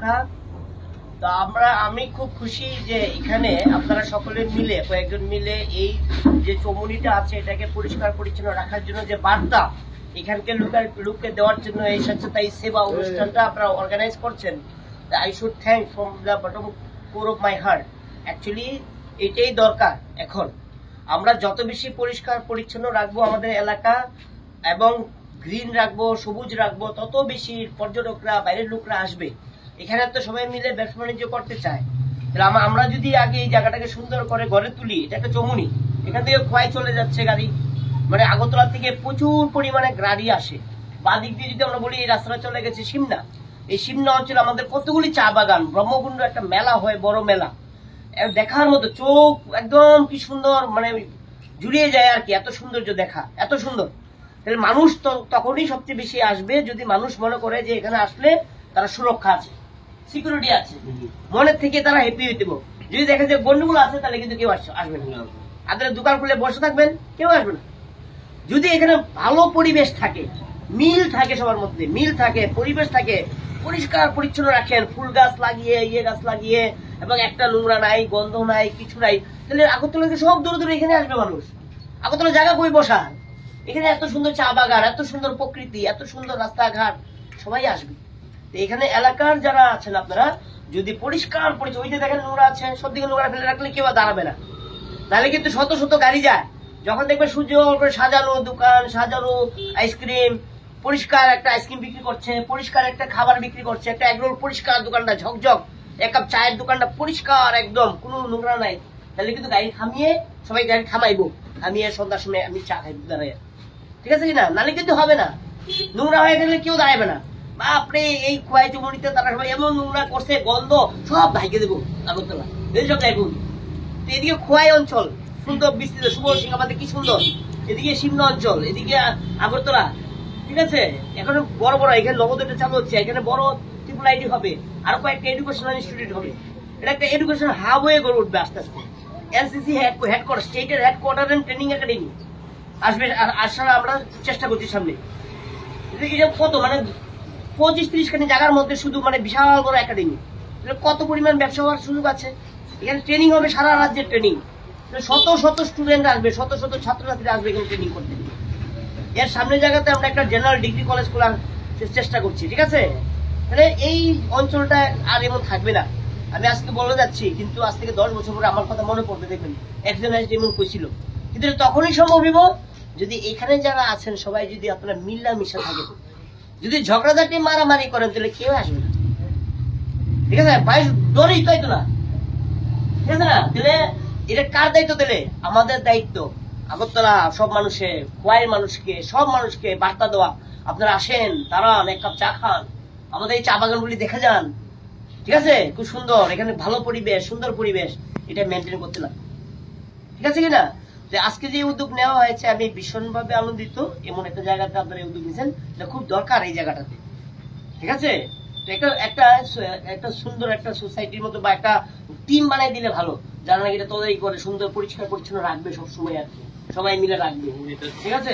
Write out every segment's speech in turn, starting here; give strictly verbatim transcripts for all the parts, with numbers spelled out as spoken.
তো আমরা, আমি খুব খুশি যে এখানে আপনারা সকলে মিলে, কয়েকজন মিলে এই যে চৌমুহনীটা আছে, এটাকে পরিষ্কার পরিচ্ছন্ন রাখার জন্য যে বার্তা এখানকার লোকের, লোককে দেওয়ার জন্য এই স্বচ্ছতা হি সেবা অনুষ্ঠানটা আপনারা অর্গানাইজ করছেন। I should thank from the bottom core of my heart. Actually, এটাই দরকার এখন। আমরা যত বেশি পরিষ্কার পরিচ্ছন্ন রাখবো আমাদের এলাকা এবং গ্রিন রাখবো, সবুজ রাখবো, তত বেশি পর্যটকরা, বাইরের লোকরা আসবে। এখানে তো সবাই মিলে ব্যবসা বাণিজ্য করতে চায়। তাহলে আমা-, আমরা যদি আগে এই জায়গাটাকে সুন্দর করে গড়ে তুলি, এটা একটা চৌমুহনী, এখান থেকে খোয়াই চলে যাচ্ছে গাড়ি, মানে আগরতলা থেকে প্রচুর পরিমাণে গাড়ি আসে। বাদিক দিয়ে যদি আমরা বলি, এই রাস্তাটা চলে গেছে সিমনা, এই সিমনা অঞ্চলে আমাদের কতগুলি চা বাগান, ব্রহ্মকুণ্ড একটা মেলা হয়, বড় মেলা, এ, দেখার মতো, চোখ একদম কি সুন্দর, মানে জুড়িয়ে যায় আর কি, এত সৌন্দর্য দেখা, এত সুন্দর। তাহলে মানুষ তো তখনই সবচেয়ে বেশি আসবে যদি মানুষ মনে করে যে এখানে আসলে তারা সুরক্ষা আছে, সিকিউরিটি আছে, মনের থেকে তারা হ্যাপি হইতে হবে। যদি দেখে যে গন্ডগোল আছে, তাহলে কিন্তু কেউ আসছে, আসবে না। আপনারা দোকান খুলে বসে থাকবেন, কেউ আসবে না। যদি এখানে ভালো পরিবেশ থাকে, মিল থাকে, সবার মধ্যে মিল থাকে, পরিবেশ থাকে, পরিষ্কার পরিচ্ছন্ন রাখেন, ফুল গাছ লাগিয়ে, ইয়ে গাছ লাগিয়ে, এবং একটা নোংরা নাই, গন্ধ নাই, কিছু নাই, তাহলে আগরতলা থেকে সব দূরে দূরে এখানে আসবে মানুষ। আগরতলা জায়গা কই বসার? এখানে এত সুন্দর চা বাগান, এত সুন্দর প্রকৃতি, এত সুন্দর রাস্তাঘাট, সবাই আসবে। তো এখানে এলাকার যারা আছেন আপনারা যদি পরিষ্কার পরিচ্ছন্ন, ওই যে দেখেন নোংরা আছে, সব দিকে নোংরা ফেলে রাখলে কেউ আর দাঁড়াবে না। তাহলে কিন্তু শত শত গাড়ি যায়, যখন দেখবে সুন্দর করে সাজানো দোকান, সাজানো আইসক্রিম, পরিষ্কার একটা আইসক্রিম বিক্রি করছে, পরিষ্কার একটা খাবার বিক্রি করছে, একটা এগরোল পরিষ্কার দোকানটা ঝকঝক, এক কাপ চায়ের দোকানটা পরিষ্কার একদম, কোনো নোংরা নাই, তাহলে কিন্তু গাড়ি থামিয়ে সবাই গাড়ি থামাইবো, থামিয়ে সন্ধ্যার সময় আমি চা খাইবো দাঁড়ায়, ঠিক আছে কি না? নাহলে কিন্তু হবে না, নোংরা হয়ে গেলে কেউ দাঁড়াবে না। বাপরে, এই খোয়াই চৌমুহনীতে তারা সবাই এমন নোংরা করছে, গন্ধ সব ঢাকে দেবো আগরতলা, এই সব যাইবো। তো এদিকে খোয়াই অঞ্চল সুন্দর বিস্তৃত, সুবর্ণ সিং আমাদের কি সুন্দর, এদিকে সিমনা অঞ্চল, এদিকে আ-, আগরতলা, ঠিক আছে? এখন বড় বড় এখানে নবোদয়টা চালু হচ্ছে, এখানে বড় ট্রিপল আইটি হবে, আর কয়েকটা এডুকেশনাল ইনস্টিটিউট হবে। এটা একটা এডুকেশন হাব হয়ে গড়ে উঠবে আস্তে আস্তে। এনসিসি হেডকোয়ার্টার, স্টেটের হেডকোয়ার্টার এন্ড ট্রেনিং একাডেমি আসবে, আ-, আসার আমরা চেষ্টা করছি সামনে। এটা, এটা কত, মানে পঁচিশ তিরিশ খানি জায়গার মধ্যে শুধু মানে বিশাল বড় একাডেমি, এটা কত পরিমাণ ব্যবসা হওয়ার সুযোগ আছে। এখানে ট্রেনিং হবে, সারা রাজ্যের ট্রেনিং, শত শত স্টুডেন্ট আসবে, শত শত ছাত্রছাত্রী আসবে এখানে ট্রেনিং করতে। এর সামনে জায়গাতে আমরা একটা জেনারেল ডিগ্রি কলেজ খোলার চে-, চেষ্টা করছি, ঠিক আছে? তাহলে এই অঞ্চলটা আর এমন থাকবে না। আমি আজকে বলে যাচ্ছি, কিন্তু আজ থেকে দশ বছর পরে আমার কথা মনে পড়বে, দেখবেন একজন আসবে এমন কইছিল। কিন্তু এটা তখনই সম্ভব হইব যদি এখানে যারা আছেন সবাই যদি আপনারা মিলামিশা থাকেন। যদি ঝগড়াঝাটি মারামারি করেন, তাহলে কেউ আসবে না, ঠিক আছে? ভাই, ডরেই তো হইতো না, ঠিক আছে না? তাহলে এটা কার দায়িত্ব? তাহলে আমাদের দায়িত্ব। আগরতলা সব মানুষে, খোয়াইর মানুষকে, সব মানুষকে বার্তা দেওয়া, আপনারা আসেন, দাঁড়ান, এক কাপ চা খান, আমাদের এই চা বাগানগুলি দেখে যান, ঠিক আছে? খুব সুন্দর, এখানে ভালো পরিবেশ, সুন্দর পরিবেশ, এটা মেনটেন করতে না, ঠিক আছে কি না? যে আজকে যে উদ্যোগ নেওয়া হয়েছে, আমি ভীষণভাবে আনন্দিত। এমন একটা জায়গাতে আপনারা এই উদ্যোগ নিয়েছেন, এটা খুব দরকার এই জায়গাটাতে, ঠিক আছে? তো একটা, একটা, একটা সুন্দর একটা সোসাইটির মতো বা একটা টিম বানাই দিলে ভালো, যারা নাকি এটা তদারকি করে, সুন্দর পরিষ্কার পরিচ্ছন্ন রাখবে সব সময় আর কি, সবাই মিলে রাখবে, ঠিক আছে?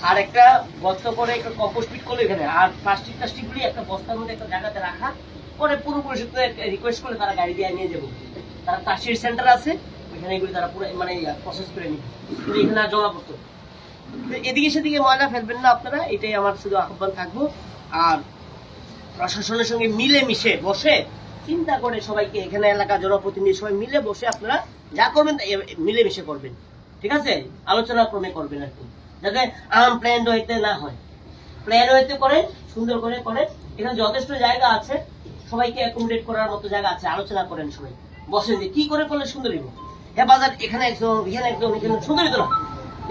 আর একটা গর্ত করে একটা কম্পোস্ট পিট করলে এখানে, আর প্লাস্টিক টাস্টিক গুলি একটা বস্তার মধ্যে একটা জায়গাতে রাখা, পরে পুরো পরিষদকে রিকোয়েস্ট করলে তারা গাড়ি দিয়ে নিয়ে যাবো। তারা তাসির সেন্টার আছে, ওইখানে এগুলি তারা পুরো মানে প্রসেস করে নিবে, কিন্তু এখানে আর জমা করতো। তো এদিকে সেদিকে ময়লা ফেলবেন না আপনারা, এটাই আমার শুধু আহ্বান থাকবো। আর প্রশাসনের সঙ্গে মিলে মিশে বসে চিন্তা করে সবাইকে, এখানে এলাকা জনপ্রতিনিধি সবাই মিলে বসে আপনারা যা করবেন, এ, মিলেমিশে করবেন, ঠিক আছে? আলোচনা ক্রমে করবেন আর কি, যাতে আনপ্ল্যান্ড হইতে না হয়। প্ল্যান হইতে করেন, সুন্দর করে করেন। এখানে যথেষ্ট জায়গা আছে, সবাইকে অ্যাকোমোডেট করার মতো জায়গা আছে। আলোচনা করেন সবাই, বসেন যে কি করে করলে সুন্দর হইব। হেফাজত এখানে একদম, এখানে একদম, এখানে সুন্দর হইতো না,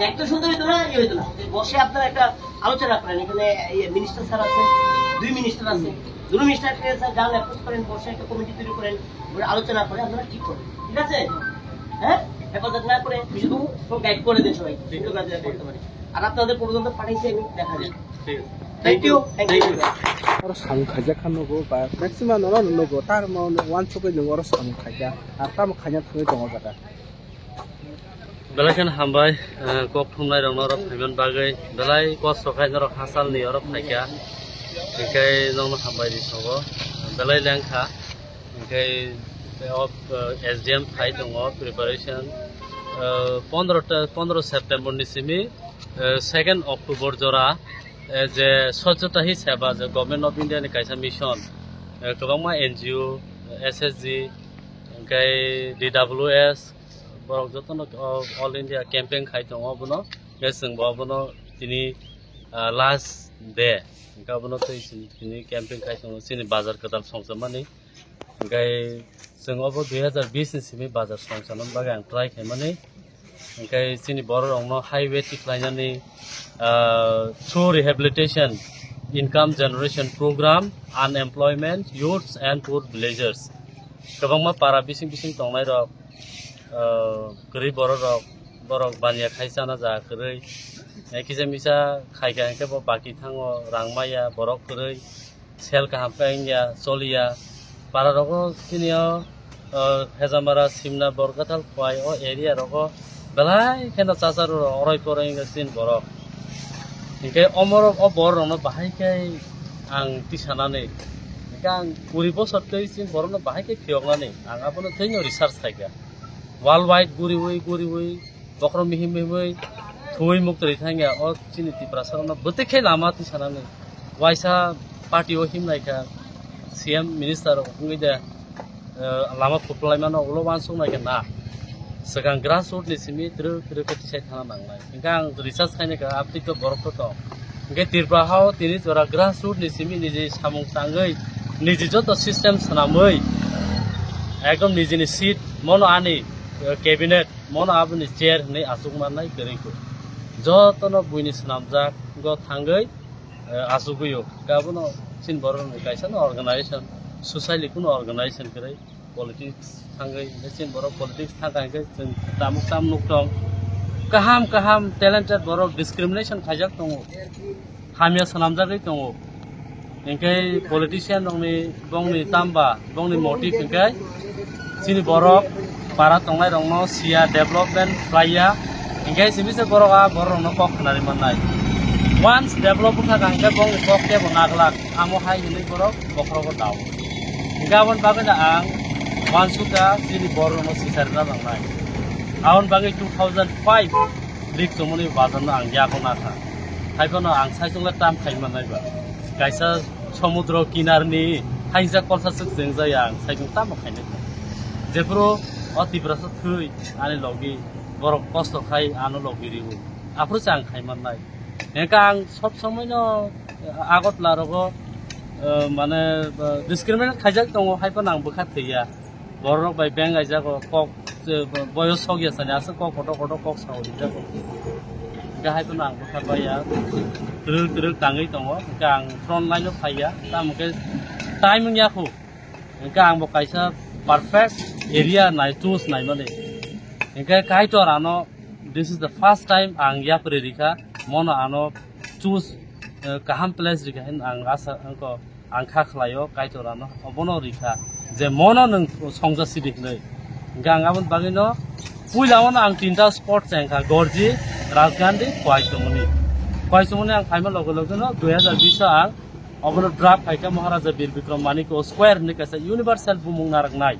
দেখতে সুন্দর হইতো না, ইয়ে হইতো না। বসে আপনারা একটা আলোচনা করেন। এখানে মিনিস্টার স্যার আছে, দুই মিনিস্টার আছে, দুই মিনিস্টার স্যার যান, অ্যাপ্রোচ করেন, বসে একটা কমিটি তৈরি করেন, ওরা আলোচনা করে আপনারা ঠিক করেন, ঠিক আছে? হ্যাঁ, হেফাজত না করে শুধু গাইড করে দেন সবাই, সুন্দর করে করতে পারে। আর আপনাদের প্রবন্ধ পাঠাইছি আমি, দেখা যাক। ঠিক আছে। Thank you, thank you. Oro samung khaijak kha nugo, ba maximum nono nugo, tar ma uansugwi nugo oro samung khaijak, ar tamo khaina thangwi tongo jaga. Belai kheno hambai, eh, kok thumnai rokno oro phaiman bagwi, belai kosto khai norok hachal ni oro phaikha, hinkhe nokno hambai ri tongo. Belai lengkha, hingke o, eh, S D M khai tongo preparation, eh, pondro ta, pondro September ni simi, eh, second October jora, eh, je Swachhata Hi Seva je Government of India ni kaisa mission, eh, kwbangma N G O, S S G, hingke D W S, borok jotono, o, All India campaign khai tongo abono, hingke chwngbo abono tini, ah, last day, hingke abono tei chini campaign khai tongo, chini bazar kwtal songchomani. Hingke chwng obo dui hazar bish ni simi bazar songchana bagwi ang try khaimani. Hingke chini borok rokno highway tikhlainani, ah, through rehabilitation, income generation program, unemployment, youths and poor villagers. Kwbangma para bising bising tongnai rok, ah, kwrwi borok rok, borok baniya khai chana jaga kwrwi. Eh, kisa misa khaikha hingke bo baki thango, rang maya, borok kwrwi. Sel kaham khe wngya, choliya. Para rogo chini o, o, Hejamara, Simna, Borkathal, Khowai o area rogo belai kheno chacharo oroi poroi wngya chini borok. Hinkhe omorok o borok rokno bahai khe ang tisanani, hinkhe ang kuri bosor tei chini borokno bahai khe phiyoknani ang abono teino research khaikha. World wide guriwi guriwi bokhorok mihim mihimwi thuwi muktwi thangya o chini Tiprasa rokno bwtwi khe lama tisanani. Waisa party o himnai kha C M minister rok wngwi de, eh, lama kupulai mano ulo uansuk nai khe na. Swkang grassroot ni simi twrwk twrwk khe tisai thana nangnai. Hinkhe ang research khainai kha update to borok to tong. Hinkhe Tripura hao tini jora grassroot ni simi niji samung tangwi niji joto system swnamwi ekdom nijini seat mono ani, eh, cabinet mono aboni chair hinwi achuk mannai kwrwi kho. Jotono buini swnamjak go thangwi, eh, achugwi o. Abono chini borok ni kaisa no organization, socially kuno organization kwrwi politics thangwi, hingke chini borok politics thangkha hingke chwng tamuk tam nuk tong. Kaham kaham talented borok discrimination khaijak tongo. Hamya swnamjagwi tongo. Hinkhe politician rokni bongni tamba, bongni motive hinkhe chini borok para tongnai rokno siya, development khlaiya. Hinkhe simi se borok a borok rokno kok khnari mannai. Once develop wngkha kha hinkhe bongni kok kebo naglak, amo hai hinwi borok bokhorogo dao. Hinkhe aboni bagwino ang uansukha chini borok rokno sicharina nangnai. Aboni bagwi two thousand five rik chumuni bazarno ang yago nakha. Haiphano ang saichung le tam khai mannai ba. Kaisa somudro kinarni hainsa kolsa swk cheng jaya ang saichung tamo khainai ba. Jephuru o Tiprasa thwi ani logi borok kosto khai ano logi ribu. Aphuru se ang khai mannai. Hengkha ang sob somoi no Agartala rogo, eh, mane, eh, discriminate khaijak tongo haiphano ang bwkha thwiya. Borok bai beng aijago, kok, eh, boyos sokya sani aswk kok kotor kotor kok sao rijak. Hingke hai phano ang bwkha baiya, twrwk twrwk tangwi tongo, hingke ang front line o phaiya, tamo khe time wngya kho. Hingke ang bo kaisa perfect area nai choose naimani. Hingke Kaitor ano, this is the first time ang yapri rikha, mono ano choose, eh, kaham place rikha hin ang asa wngkha. Ang kha khlaio Kaitor ano obono rikha je mono nwng songja sidi hinwi. Hingke ang aboni bagwino puila ono ang tinta spot chengkha, Gorji, Rajgandi, Koichumuni. Koichumuni ang phaima loge logeno dui hazar bish o ang obono draft khaikha Maharaja Bir Bikram Manik Square hinwi kaisa universal bumung narwknai.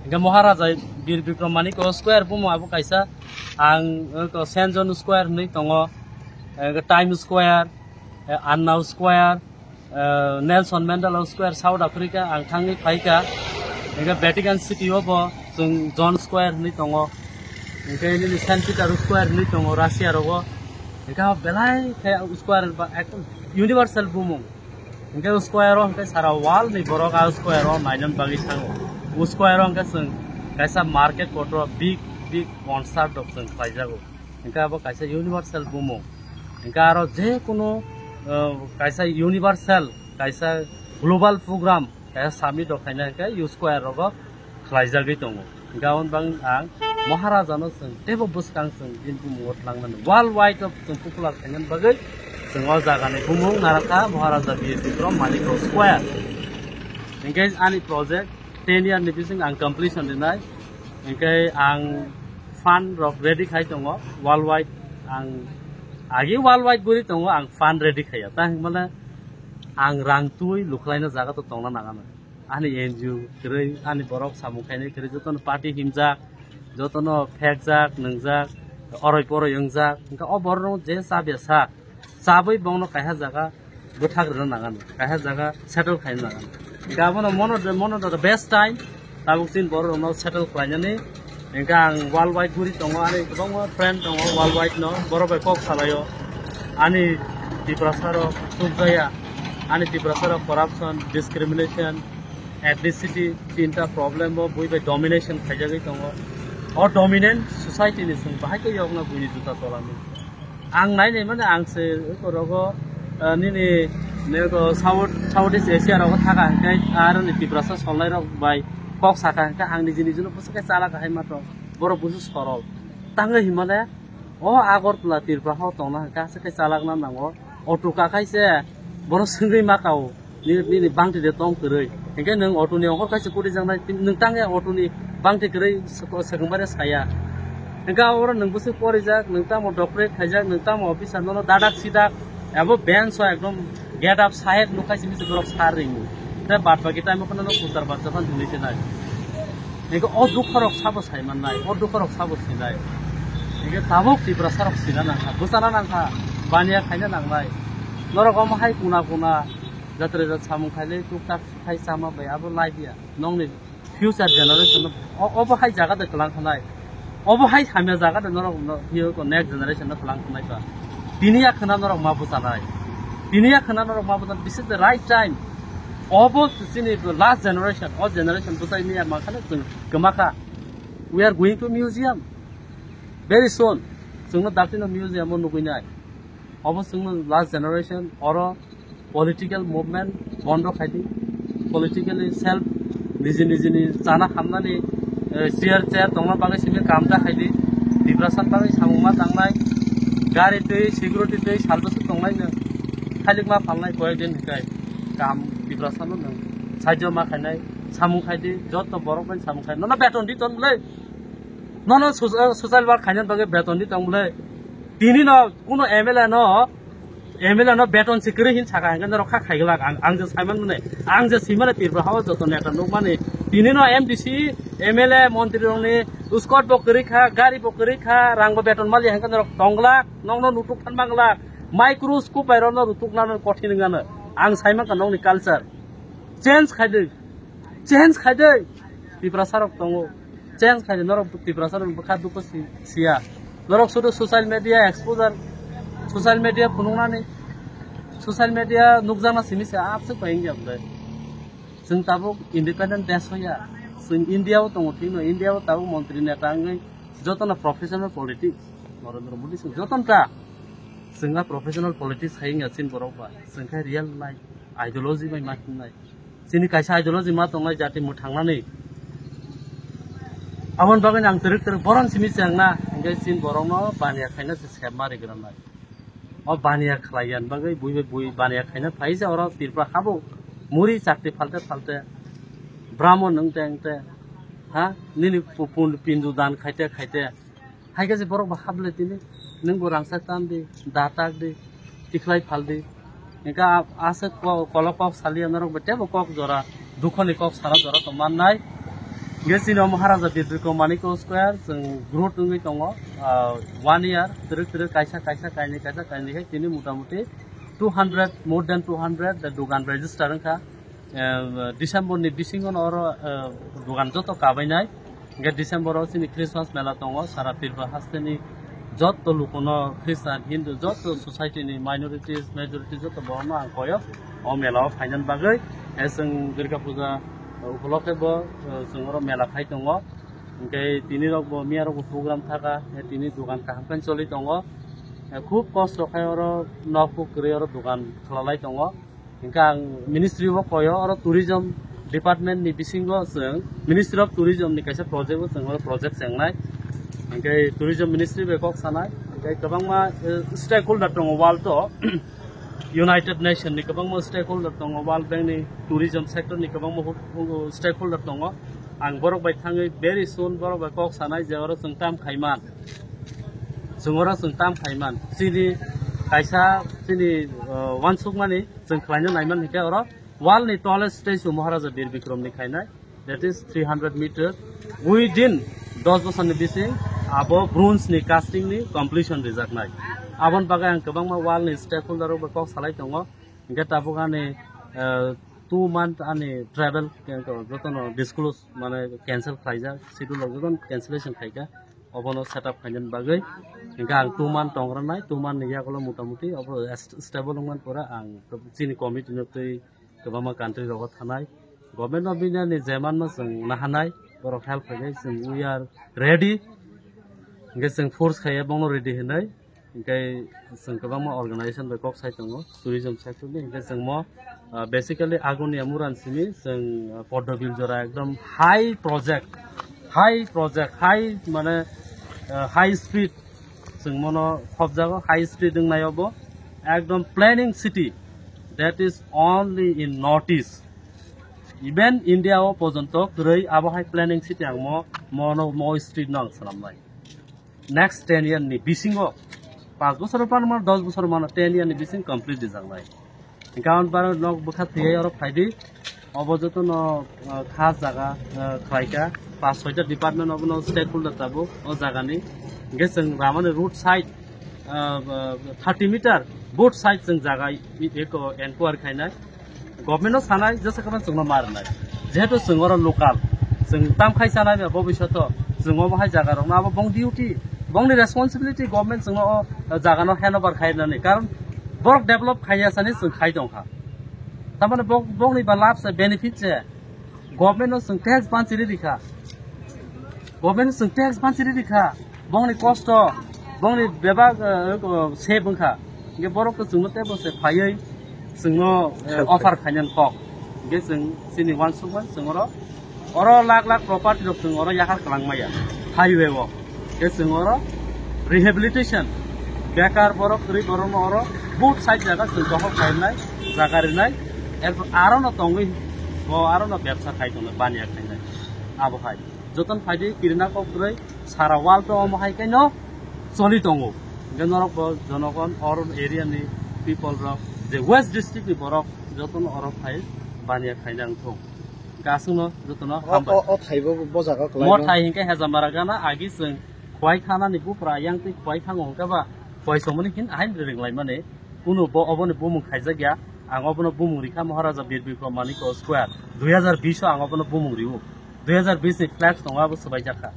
Hingke Maharaja Bir Bikram Manik Square bumung abo kaisa ang, eh, Saint John Square hinwi tongo, eh, Times Square, eh, Anna Square, eh, Nelson Mandela Square, South Africa, ang thangwi phaikha. Hingke Vatican City o bo chwng John Square hinwi tongo. Hingke nini Saint Peter Square hinwi tongo Russia rogo. Hingke belai khe square ba ekdom universal bumung. Hingke square o hingke sara world ni borok a square o nainani bagwi thango. O square o hingke chwng kaisa market kotor big big concert rok chwng khlaijago. Hingke abo kaisa universal bumung. Hingke aro je kunu, eh, kaisa universal, kaisa global program, kaisa summit rok khaina hingke U square rogo khlaijagwi tongo. Hingke aboni bagwi ang Maharaja no chwng teibo bwskang chwng bini bumung o tlangnani. World wide o chwng popular khainani bagwi chwng o jaga ni bumung narwkha Maharaja Bir Bikram Manik Square. Hingke ani project ten year ni bising ang completion rinai. Hingke ang fund rok ready khai tongo, world wide ang agi world wide guri tongo, ang fund ready khaiya. Ta hingmane Ang rang twi lukhlaina jaga to tongna nangano. Ani N G O kwrwi, ani borok samung khainai kwrwi, jotono party himjak, jotono phekjak, nwngjak, oroi poroi wngjak. Hwnkhe o borok je chabya sa, chabwi bongno kaiha jaga bwthak rwna nangano, kaiha jaga settle khaina nangano. Hwnkhe abono mono, mono the best time, tabuk chini borok rokno settle khlainani. Hwnkhe ang worldwide guri tongo, ani kwbangma friend tongo worldwide no, borok bai kok salaio. Ani Tiprasa rok chukjaya, ani Tiprasa rok corruption, discrimination, ethnicity, tinta problem bo bui bai domination khaijagwi tongo. O dominant society ni chwng bahai khe yokna buini juta tolani. Ang nainai mani ang se rogo, ah, nini nego South, South East Asia rogo thaka hwnkhe, aro ni Tiprasa solnai rok bai kok saka hwnkhe ang niji niji no bwswk khe chala kahai ma tong. Borok busu sorol. Tangwi himale o Agartala Tripura hao tongna hwnkhe aswk khe chalakna nango. Auto kakai se borok swngwi ma kao. Nini, nini bangti de tong kwrwi. Hwnkhe nwng auto ni ongkhor kaisa kutijaknai, nwng tang ya auto ni bangti kwrwi swk-, swkang bare saya. Hwnkhe oro nwng bwswk porijak, nwng tamo doctorate khaijak, nwng tamo officer, nono dadak sidak, abo bench o ekdom get up saheb nuk kaisa misi borok sar ringo. Tei bad baki time o phano no kutar bachcha phano hinwi thinai. Hwnkhe o dukha rok sabo sai mannai, o dukha rok sabo sinai. Hwnkhe tabuk Tiprasa rok sina nangkha, bwchana nangkha, baniya khaina nangnai. Norok omo hai kuna kuna, jatre jat samung khailai tuktak khai chama bai abo lai dia. Nongni future generation no o-, obo hai jaga de kwlang khanai. Obo hai hamya jaga de norok no, hiyo ko next generation no kwlang khanai ba. Tini ya khana norok ma bwchanai. Tini ya khana norok ma bwchanai. This is the right time. Obo chini last generation. O generation bwchai ni ya ma khana chwng kwma kha. We are going to museum. Very soon. Chwngno dakti no museum o nugui nai. Obo chwngno last generation, oro political movement bondo khaidi, politically self niji nijini chana hamnani, eh, chair chair tongna bagwi simi kam ta khaidi, Tiprasa bagwi samung ma tangnai, gari twi, security twi, salbwswk tongnai no, khailik ma phalnai koyek din hikai, kam Tiprasa no nwng saijo ma khainai, samung khaidi, joto borok bai samung khai, nono beton di ton bwlai, nono so-, social work khaina bagwi beton di tong bwlai, tini no kuno M L A no, M L A no beton se kwrwi hin saka hwnkhe norok kha khaiglak. Ang, ang je saiman mane, ang je simane Tripura hao joto neta nukmani. Tini no M D C, M L A, montri rokni uskot bo kwrwi kha, gari bo kwrwi kha, rang bo beton mali hwnkhe norok tonglak, nokno nutuk phan manglak. Microscope bai rokno rutuknano kothin wngano. Ang saiman kha nokni culture. Change khaidwi. Change khaidwi. Tiprasa rok tongo. Change khaidwi norok Tiprasa rok bwkha dukho si-, siya. Norok sudu social media exposure, social media phunuknani, social media nukjakna simi se abswk bai wngya bwle. Chwng tabuk independent desh hoya. Chwng India o tongo thwino, India o tabuk montri neta wngwi jotono professional politics. Narendra Modi chwng jotono ta. Chwng a professional politics hai wngya chini borok ba. Chwng khe real life ideology bai ma himnai. Chini kaisa ideology ma tongnai jati mwthangnani. Aboni bagwi ang twrwk twrwk boron simi chengna, hwnkhe chini borokno baniya khaina se sep ma rigranai. O baniya khlai yan bagwi bui bai bui baniya khaina phai se oro Tripura habo muri chakti phalte phalte, Brahmon wngte wngte, ha, nini pu-, pun-, pindu dan khaite khaite, hai khe je borok bo hablai tini, nwng bo rangchak tan di, da tak di, tikhlai phal di. Hingke a-, aswk ko-, kolok kok saliya norok bo tebo kok jora, dukhoni kok sana jora tong mannai. Hingke chini o Maharaja Birbikram Manikya Square, chwng growth wngwi tongo, ah, one year, twrwk twrwk kaisa kaisa kainwi kaisa kainwi hai tini motamuti two hundred, more than two hundred the dogan register wngkha. Eh, December ni bisingo no oro, eh, dogan joto kabainai. Hingke December o chini Christmas mela tongo, sara Tripura hasteni joto lukuno Christian, Hindu, joto society ni minorities, majority joto borokno ang koyo o mela o phainani bagwi. Eh, chwng Durga Puja upolokhe bo, eh, chwng oro mela khai tongo. Hingke tini rok bo, miya rok bo program thaka, eh, tini dogan kaham khe choli tongo. Eh, khub kosto khai oro nok kwrwi oro dogan khwlalai tongo. Hingke ang ministry bo koyo, oro tourism department ni bisingo chwng Ministry of Tourism ni kaisa project bo chwng oro project chengnai. Hingke tourism ministry bai kok sanai, hingke kwbangma, eh, stakeholder tongo world o, United Nation ni kwbangma stakeholder tongo, World Bank ni tourism sector ni kwbangma hu-, hu-, stakeholder tongo. Ang borok bai thangwi very soon borok bai kok sanai je oro chwng tam khaiman. Chwng oro chwng tam khaiman. Chini Kaisa chini, uh, uansukmani chwng khlaina naiman hinkhe oro world ni tallest statue Maharaja Bir Bikram ni khainai, that is three hundred meter. Within dos bosor ni bising abo bronze ni casting ni completion rijaknai. Aboni bagwi ang kwbangma world ni stakeholder rok bai kok salai tongo. Hinkhe tabuk ani, uh, two month ani travel jotono disclose mane cancel khlaijak, schedule rok jotono cancellation khaikha. Obono set up khainani bagwi. Hinkhe ang two month tongranai, two month ni yagulo motamuti obo est-, stable wngmani pore ang chini committee no twi kwbangma country rogo thanai. Government of India ni je manma chwng nahanai, borok help khainai, chwng we are ready. Hinkhe chwng force khaiya bongno ready hinai. Hinkhe chwng kwbangma organization bai kok sai tongo, tourism sector ni. Hinkhe chwng mo, ah, basically Agonia Muran simi chwng, ah, Poddobil jora ekdom high project, high project, high mane, ah, high speed chwng mono khobjago, high speed wngnaio bo ekdom planning city, that is only in North East. Even India o pojonto kwrwi abo hai planning city ang mo, mono mo street no ang swnamnai. Next ten year ni bisingo, panch bosor mano, dos bosor mano, ten year ni bising complete rijaknai. Hinkhe aboni bagwi nok bwkha thwiwi oro phaidi, obo jotono, uh, kha jaga, uh, khlaikha, panch soita department obono stakeholder tabuk o jagani. Hinkhe chwng ramani road side, uh, uh, thirty meter both side chwng jaga i-, eko enquiry khainai. Government no sanai, jesa kwbang chwngno ma rwnai. Jehetu chwng oro local, chwng tam khai chanai ba bobishoto, chwng obo hai jaga rokno abo bong duty, bongni responsibility government chwngno o jaga no hand over khai rwnani. Karon borok develop khaiya sani chwng khai tongkha. Tamani bok, bokni ba lab se benefit se government no chwng tax banchiri rikha. Government chwng tax banchiri rikha, bongni kosto, bongni bebak, eh, eh, save wngkha. Hinkhe borok to chwngno teibo se phaiwi chwngno, eh, offer khainani kok. Hinkhe chwng chini uansukmani chwng oro, oro lakh lakh property rok chwng oro yakar kwlangmaya highway o. Hinkhe chwng oro rehabilitation, bekar borok kwrwi borokno oro both side jaga chwng dokhol khainai, jaga rinai, erpor arono tongwi bo arono bebsa khai tongnai, baniya khainai. Abo hai. Jotono phaidi kirina kok kwrwi sara world o omo hai khe no choli tongo. Hinkhe norok bo jonogon or area ni people rok je West district ni borok jotono oro phai baniya khaina wngthung. Hinkhe aswkno jotono hambai. O, o thaibo bo jaga kwlai. Mo thai hinkhe Hejamara gana agi chwng Khwai Thana ni bupra yang twi Khwai Thango hinkhe ba Khwai Somoni hin ahain ringlaimani. Kunu bo oboni bumung khaijak ya. Ang obono bumung rikha Maharaja Bir Bikram Manik Square. Dui hajar bish o ang obono bumung riu. Dui hajar bish ni flex tongo, abo swbaijak kha.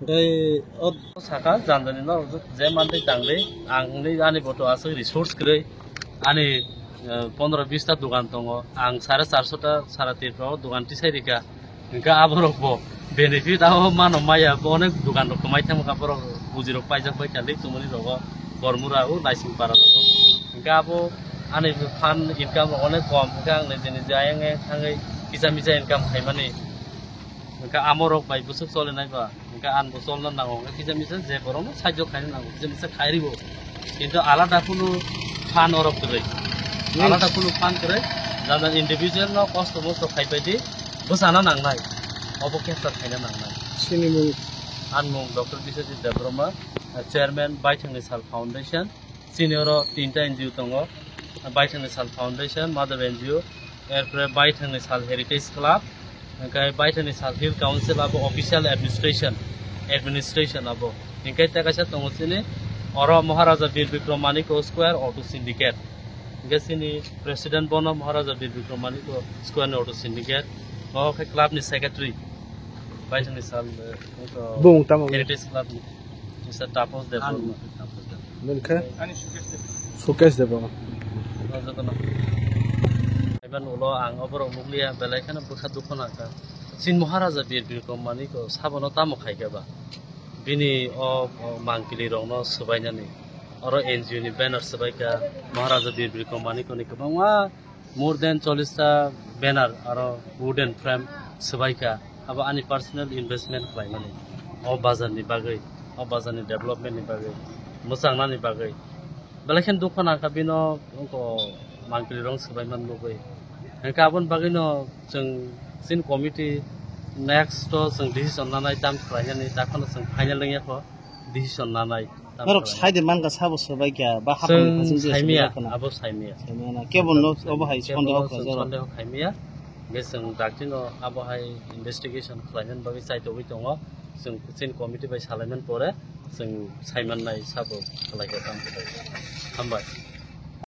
Tei o saka jandani no je mantwi tangdi, ang ni ani boto aswk resource kwrwi, ani, eh, pondro bish ta dogan tongo, ang sare charso ta sara Tripura o dogan tisai rikha, hinkhe aborok bo benefit abo mano maya, bo onek dogan rok kwmai thangkha, borok buji rok paijak bai kha, lik chumani rogo, Bormura o, Naising para rogo, hinkhe abo ani fund income rok onek kom, hinkhe ang nijeni je ayang ayang thangwi kisa misa income khaimani. Hwnkhe amorok bai bwswk cholinai ba, hwnkhe anbo cholna nango, hwnkhe kisa misa je borokno sahajyo khaina nango, kisa misa khairibo. Kintu alada kunu phan orok kwrwi. Means alada kunu phan kwrwi, jana individual no kosto mosto khaibaidi bwsana nangnai, obo capture khaina nangnai. Chini mung? Ani mung Doctor Biswajit Debbarma, Chairman Baithangni Sal Foundation. Chini oro tinta N G O tongo, Baithangni Sal Foundation, Mother N G O, erpore Baithangni Sal Heritage Club, hwnkhe Baithangni Sal Hill Council abo official administration, administration abo. Hwnkhe tei kaisa tongo chini oro Maharaja Bir Bikram Manikya Square Auto Syndicate. Hwnkhe chini president bono Maharaja Bir Bikram Manikya Square ni Auto Syndicate. O khe club ni secretary, Baithangni Sal, eh, Bung tamo? Heritage Club ni. Mister Tapos Debbarma. Ani. Tapos Debbarma. Nini khe? Ani Sukesh Debbarma. Sukesh Debbarma. No jotono. Iban ulo ang oborok nukliya, belai kheno bwkha dukhu nangkha. Chini Maharaja Bir Bikram Manikya sabono tamo khaikha ba? Bini o, o mangpili rokno swbainani. Oro N G O ni banner swbaikha, Maharaja Bir Bikram Manikyani kwbangma more than chollish ta banner aro wooden frame swbaikha, abo ani personal investment khlaimani o bazar ni bagwi, o bazar ni development ni bagwi, mwchangnani bagwi. Belai kheno dukhu nangkha bino, oko mangpili rok swbaimani bagwi. Hwnkhe aboni bagwino chwng chini committee next o chwng decision nanai, tam khlainani, dakhano chwng final wngya kho decision nanai. Norok sai de man ka sabo sobai kya ba hapang Chwng khasing je saimaya, sobai kha na. Abo saimaya. Saimaya na. Kebo no obo hai Kebo sondeho no khlai chwng jaro. Sondeho khaimaya. Hwnkhe chwng dakti no abo hai investigation khlainani bagwi chaitogwi tongo. Chwng chini committee bai salaiman pore chwng saiman nai sabo khlai kha tamo khlai. Hambai.